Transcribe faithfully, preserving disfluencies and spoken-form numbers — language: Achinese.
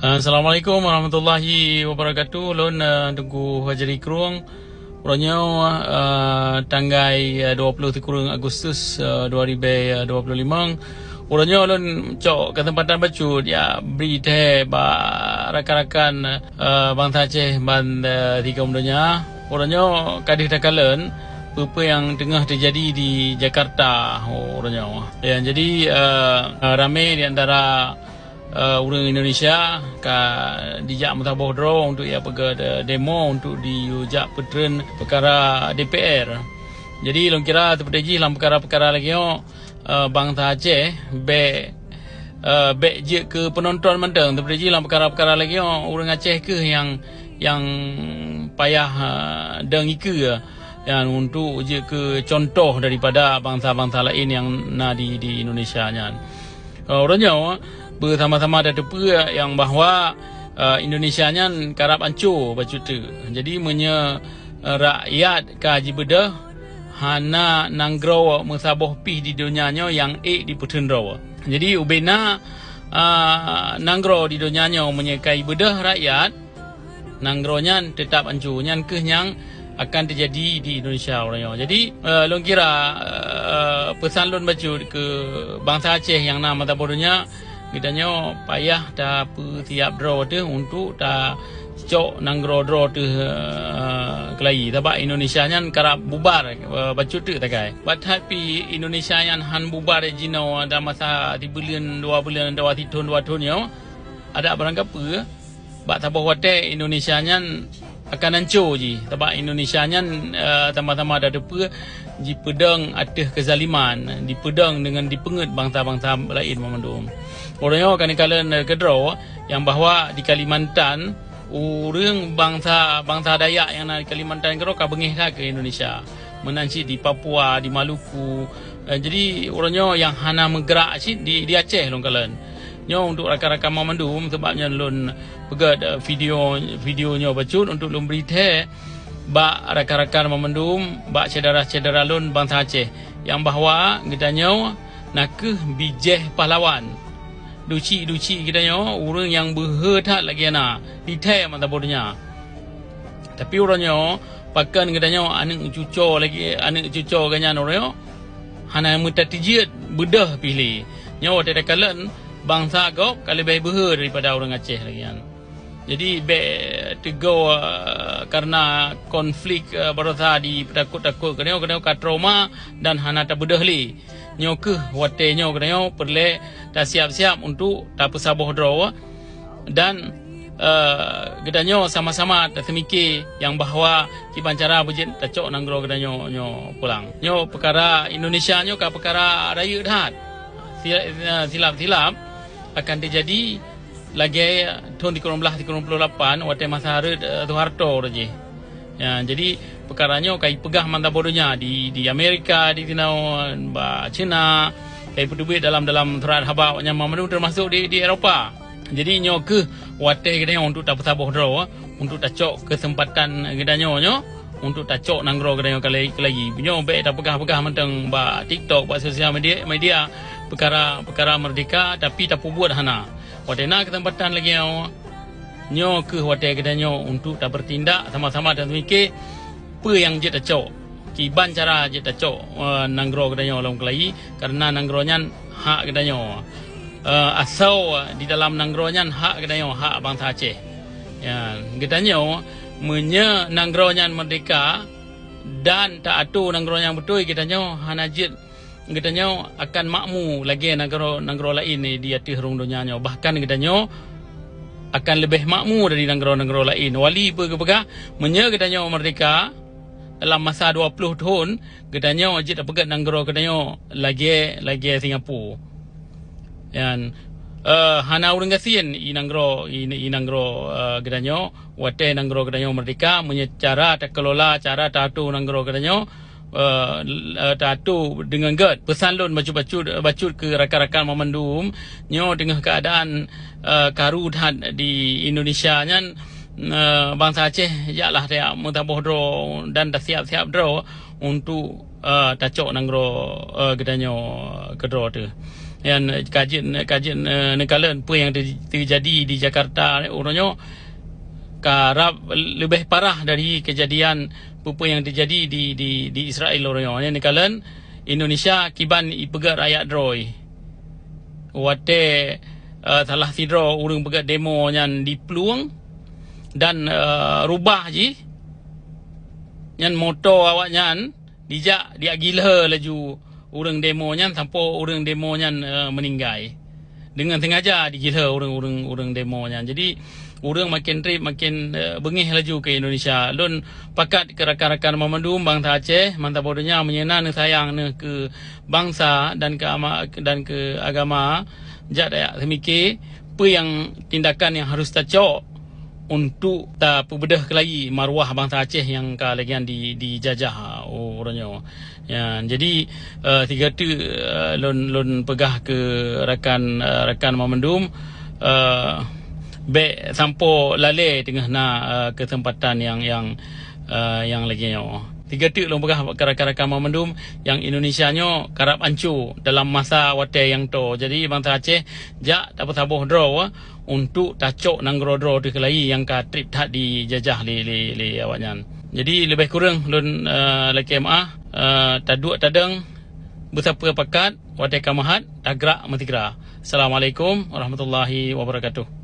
Assalamualaikum warahmatullahi wabarakatuh. Lôn, eh, Teungku Fajri Krueng. Uroe nyoe, eh, tanggai, eh, dua puluh sikureueng Agustus, eh, dua ribu dua puluh lima. Uroe nyoe lôn cok keuseumpatan bacut ya bri thèe bak rakan-rakan, eh, bansa Aceh ban, eh, sigom donya. Uroe nyoe ka deuh takalon peue-peue nyang teungoh teujadi di Jakarta uroe nyoe. Ya, jadi, eh, ramé di antara eh, ureuëng Indonesia ka jijak meusaboh droe untuk ya peugah de-, demo untuk jijak peutreun peukara D P R. Jadi lôn kira seperti jih lam peukara-peukara lagée nyoe, eh, bansa Aceh bék, eh, bék jeuet keu peunonton mantong. Seperti jih lam peukara-peukara lagée nyoe, ureuëng Aceh kheueh nyang, nyang payah, eh, dong ikeue, nyang untuk jeuet keu contoh daripada bansa-bansa laén nyang na di, di Indonesia nyan. Eh, uroe nyoe beusama-sama tateupeue nyang bahwa, eh, Indonesia nyan karab anco bacut teuk. Jadi meunyoe, eh, rakyat ka jibeudôh, hana nanggroe meusaboh pih di donya nyoe nyang ék dipeuteun droe. Jadi ubena, eh, nanggroe di donya nyoe meunyoe ka jibeudôh rakyat, nanggroe nyan teutab anco. Nyan kheueh nyang akan teujadi di Indonesia uroe nyoe. Jadi, eh, lôn kira, eh, peusan lôn bacut keu bansa Aceh nyang na mata boh donya, geutanyoe payah tapeusiab droe teuh untuk tacok nanggroe droe teuh, eh, keulayi. Sabab Indonesia nyan karab bubar, eh, bacut teuk takai. Bak that pih Indonesia nyan han bubar jinoe dalam masa sibuleuen, dua buleuen, dua sithon, dua thon nyoe, adak barangkapeue bak saboh watée Indonesia nyan akan anco jih. Sabab Indonesia nyan, eh, sama-sama tateupeue jipeudong ateueh keuzaliman, jipeudong deungon jipeungeut bansa-bansa laén banmandum. Uroe nyoe ka neukalon, eh, keudroe nyang bahwa di Kalimantan, ureuëng bansa, bansa Dayak nyang na di Kalimantan keudroe ka beungéh that keu Indonesia. Meunan cit di Papua, di Maluku. Eh, jadi uroe nyoe nyang hana meugerak cit di, di Aceh lôn kalon. Nyoe untuk rakan-rakan banmandum, sabab nyan lôn peugét, eh, video, video nyoe bacut untuk lôn bri thèe bak rakan-rakan banmandum, bak syedara-syedara lôn bansa Aceh, nyang bahwa geutanyoe na kheueh bijéh pahlawan. Duci-duci geutanyoe ureuëng nyang beuhe that lagée na di thèe mata boh donya. Tapi uroe nyoe, pakon geutanyoe aneuëk cucoe lagée, aneuëk cucoe geuh nyan uroe nyoe hana meutateujiet beudôh pih lé. Nyoe watée takalon bansa gob ka leubeh beuhe daripada ureuëng Aceh lagée nyan. Jadi bék teugoe, eh, karena konflik, eh, baroesa dipeutakot-takot geutanyoe, geutanyoe ka trauma dan hana tabeudôh lé. Nyoe kheueh watée nyoe geutanyoe peureulée tasiab-siab untuk tapeusaboh droe dan, eh, geutanyoe sama-sama taseumike nyang bahwa kiban cara beujeuet tacok nanggroe geutanyoe nyoe pulang. Nyoe peukara Indonesia nyoe ka peukara rayeuk that. Sila-, eh, silap-silap akan teujadi lagée thon sikureueng blaih sikureueng ploh lapan watée masa rhot, eh, Soeharto uroe jih. Ya, jadi peukara nyoe ka jipeugah mata boh donya di, di Amerika, di sinoe, bak Cina, ka jipeuteubiet dalam, dalam surat haba awaknyan banmandum teumasok di, di Eropa. Jadi nyoe kheueh watée geutanyoe untuk tapeusaboh droe, untuk tacok keuseumpatan geutanyoe nyoe, untuk tacok nanggroe geutanyoe keulayi, keulayi. Nyoe bék tapeugah-peugah mantong bak TikTok, bak sosial media, media peukara, peukara meurdehka, tapi tapeubuet hana. Watée na keuseumpatan lagée nyoe, nyoe kheueh watée geutanyoe untuk tabeurtindak sama-sama dan mike peue nyang jeuet tacok, kiban cara jeuet tacok, eh, nanggroe geutanyoe lom keulayi, karena nanggroe nyan hak geutanyoe. Eh, asoe di dalam nanggroe nyan hak geutanyoe, hak bansa Aceh. Ya, geutanyoe meunyoe nanggroe nyan meurdehka dan ta-ato nanggroe nyang beutôi, geutanyoe hana jeuet geutanyoe akan makmu lagée nanggroe-nanggroe laén di ateueh rhueng donya nyoe. Bahkan geutanyoe akan leubeh makmu dari nanggroe-nanggroe laén. Wali peue geupeugah, meunyoe geutanyoe meurdehka dalam masa dua ploh thon, geutanyoe jeuet tapeugét nanggroe geutanyoe lagée, lagée Singapura. Nyan, eh, hana ureuëng gasien i nanggroe, i, i nanggroe, eh, geutanyoe, watée nanggroe geutanyoe meurdehka, meunyoe cara takeulola, cara taatur nanggroe geutanyoe, eh, l-, eh, taatur deungon gét. Peusan lôn bacut-bacut, bacut keu rakan-rakan banmandum, nyoe teungoh keuadaan, eh, karu that di Indonesia nyan, eh, bansa Aceh, jaklah tajak meusaboh droe dan tasiab-siab droe untuk, eh, tacok nanggroe, eh, geutanyoe keudroe teuh. Nyan ka jeuet, ka jeuet, eh, neukalon peue nyang te-, teujadi di Jakarta uroe nyoe karab leubeh parah dari keujadian peue-peue nyang teujadi di, di, di Israel uroe nyoe. Nyan neukalon Indonesia kiban ipeugét rakyat droe. Watée, eh, salah sidroe ureuëng peugét demo nyan diplueng dan, eh, rubah jih, nyan moto awaknyan dijak, dijak gilhé laju ureuëng demo nyan sampoe ureuëng demo nyan, eh, meuninggai. Deungon sengaja digilhé ureuëng-ureuëng, ureuëng demo nyan. Jadi ureuëng makin treb, makin, eh, beungéh laju keu Indonesia. Lôn pakat keu rakan-rakan banmandum bansa Aceh, mantong donya meunyoe na neusayang neuh keu bansa dan keu ama-, dan keu agama, jak tajak seumike peue nyang tindakan nyang harus tacok untuk tapeubeudoh keulayi maruah bansa Aceh nyang ka lagée nyan di, dijajah uroe nyoe. Ya, jadi, eh, sigoe teuk, eh, lôn, lôn peugah keu rakan, eh, rakan banmandum, eh, bék sampoe lalée teungoh na, eh, keuseumpatan nyang, nyang, eh, nyang lagée nyoe. Sigoe teuk lôn peugah keu rakan-rakan banmandum, nyang Indonesia nyoe karab anco dalam masa watée nyang toe. Jadi bansa Aceh jak tapeusaboh droe untuk tacok nanggroe droe teuh keulayi nyang ka treb that dijajah lé, lé, lé awaknyan. Jadi leubeh kureueng lôn, eh, lakée meuáh, eh, taduek tadong beusapeue pakat, watée ka meuhat tagrak meusigra. Assalamualaikum warahmatullahi wabarakatuh.